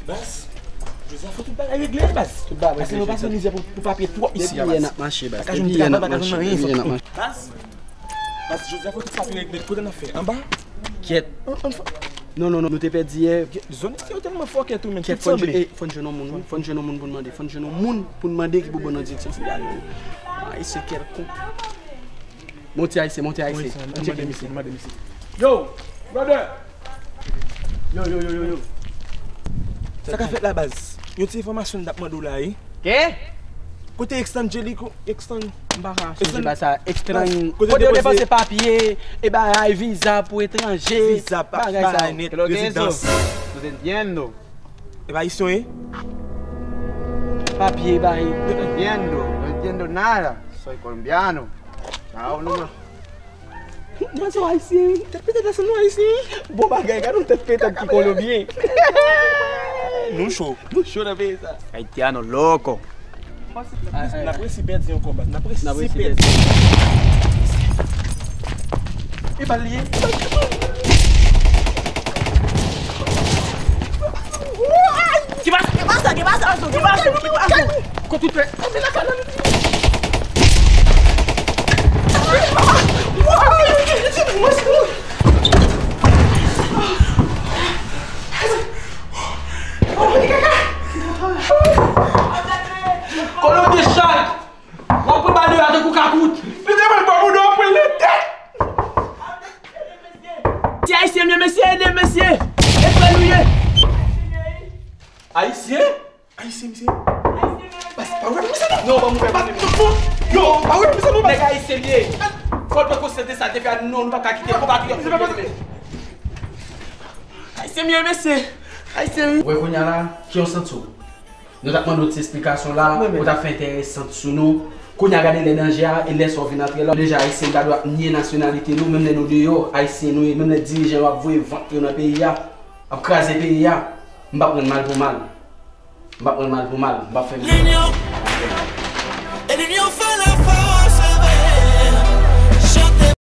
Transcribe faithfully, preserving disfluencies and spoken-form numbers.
Baz, Joseph, fò tout bagay regle, baz. Tout bagay regle. Paske nou pase mizè pou, pou papye twòp isi a, baz. Depi yè n ap mache, baz. Pa ka jwenn travay, pa ka jwenn anyen. Baz, baz, Joseph, fò tout papye regle. Kote n ap fè? Anba? Kyèt. An, an fò. Non, non, non, nou te pèdi yè. Zòn isi yo tèlman fòkè tou, men. Kyèt, fò n jwenn, eh, fò n jwenn yon moun, wi. Fò n jwenn yon moun pou n mande. Fò n jwenn yon moun pou n mande ki pou ban n yon direksyon pou n ale. Ayisyen kèlkonk. Monte Ayisyen, monte Ayisyen. Wi, sa, n tcheke misye. Yo, brother! Yo, yo, yo, yo, yo. Sa k ap fèt la, baz? Yon ti enfòmasyon n t ap mande w la, wi. Ke? Kote Extangelico, Extan... M pa ka chanje ba sa. Extran... Kote yo depoze papye, e bagay, viza pou etranje. Viza, pa... Bagay sa yo. Net, rezidans. No te entiendo. E pa ayisyen w ye? Papye, e bagay. No te entiendo, no entiendo nada. Soy colombiano. Chao, nomás. Mwen se yon ayisyen, wi. Tèt petèt la se nou ayisyen, wi. Bon bagay, gade yon tèt petèt ki kolonbyen. Nou cho. Nou cho nan peyi sa. Haitiano loco. N ap resi pèdi ankò, baz. N ap resi pèdi. E pa l li ye. Ki pase? Ki pase? Ki pase? Ki pase? Kote w fè? Anbe lakay la. Kolonbyen chay! W ap pran bal deyò a tankou kakout. Li te pran bal deyò, w ap pran l nan tèt. Ti ayisyen m ye, mesye, ede m, mesye. E frè nou ye. Ayisyen? Ayisyen, misye. Bas, pa wè misye non. Non, pa mouve, pa mouve. Yo, pa wè misye non. Nèg ayisyen m ye. Fò l pran konsyans de sa, depi a non, nou pa ka kite konpatriyòt nou ye. Ayisyen m ye, mesye. Ayisyen m. Ou wè kounye a la, ki yon santi w? Nou t ap mande w ti esplikasyon la, ou t ap fè enteresan sou nou. Kounye a gade lè danje a, e lè sa w vin antre la. Deja, ayisyen ta dwe ap nye nasyonalite nou, menm lè nou deyò, ayisyen nou ye, menm lè dirijan yo ap voye vant yo nan peyi a, ap kraze peyi a, m p ap rann mal pou mal. M p ap rann mal pou mal, m p ap fè mal.